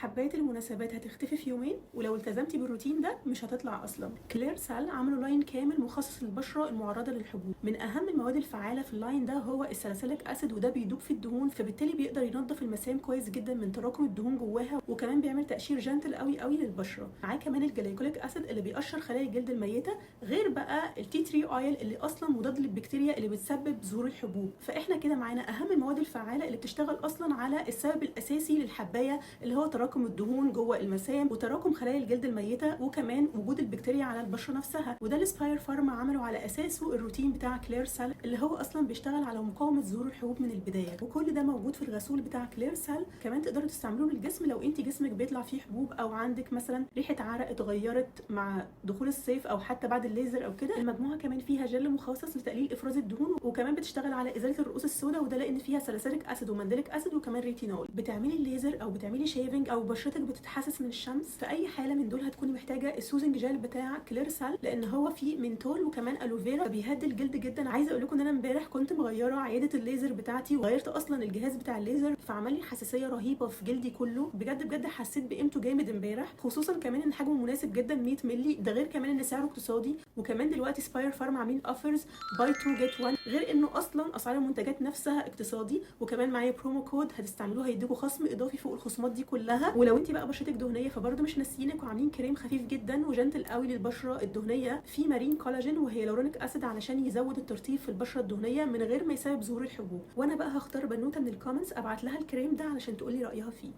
حبايه المناسبات هتختفي في يومين، ولو التزمتي بالروتين ده مش هتطلع اصلا. كليرسال عملوا line كامل مخصص للبشره المعرضه للحبوب. من اهم المواد الفعالة في ال line ده هو ال salicylic acid، وده بيدوب في الدهون، فبالتالي بيقدر ينظف المسام كويس جدا من تراكم الدهون جواها، وكمان بيعمل تقشير gentle قوي قوي للبشره. معاه كمان ال glycolic acid اللي بيقشر خلايا الجلد الميته، غير بقى ال tea tree oil اللي اصلا مضاد للبكتيريا اللي بتسبب ظهور الحبوب. فاحنا كده معانا اهم المواد الفعالة اللي بتشتغل اصلا على السبب الاساسي للحبايه، اللي هو تراكم الدهون جوه المسام وتراكم خلايا الجلد الميته، وكمان وجود البكتيريا على البشرة نفسها. وده اللي سباير فارما عملوا على اساسه الروتين بتاع كليرسال، اللي هو اصلا بيشتغل على مقاومة ظهور الحبوب من البدايه. وكل ده موجود في الغسول بتاع كليرسال. كمان تقدروا تستعملوه للجسم لو انت جسمك بيطلع فيه حبوب، او عندك مثلا ريحه عرق اتغيرت مع دخول الصيف، او حتى بعد الليزر او كده. المجموعة كمان فيها جل مخصص لتقليل افراز الدهون، وكمان بتشتغل على ازالة الرؤوس السوداء، وده لان فيها salicylic acid و mandelic acid وكمان ريتينول. بتعملي الليزر او بتعملي shaving او بشرتك بتتحسس من الشمس، في اي حاله من دول هتكوني محتاجه ال soothing gel بتاع كليرسال، لان هو فيه منتول وكمان aloe vera، بيهدي الجلد جدا. عايزه اقول لكم ان انا امبارح كنت مغيرة عيادة الليزر بتاعتي، وغيرت اصلا الجهاز بتاع الليزر، فعمل لي حساسية رهيبة في جلدي كله. بجد بجد حسيت بقيمته جامد امبارح، خصوصا كمان ان حجمه مناسب جدا 100 مللي، ده غير كمان ان سعره اقتصادي. وكمان دلوقتي سباير فارم عاملين offers buy 2 get 1، غير انه اصلا اسعار المنتجات نفسها اقتصادي. وكمان معايا promo code هتستعملوه هيديكوا خصم اضافي فوق الخصومات دي كلها. ولو انت بقى بشرتك دهنية فبرده مش ناسيينك، وعاملين كريم خفيف جدا و gentle قوي للبشره الدهنيه، فيه marine collagen و hyaluronic acid علشان يزود الترطيب في البشرة الدهنية من غير ما يسبب ظهور الحبوب. وانا بقى هختار بنوته من ال comments ابعت لها الكريم ده علشان تقولي رايها فيه.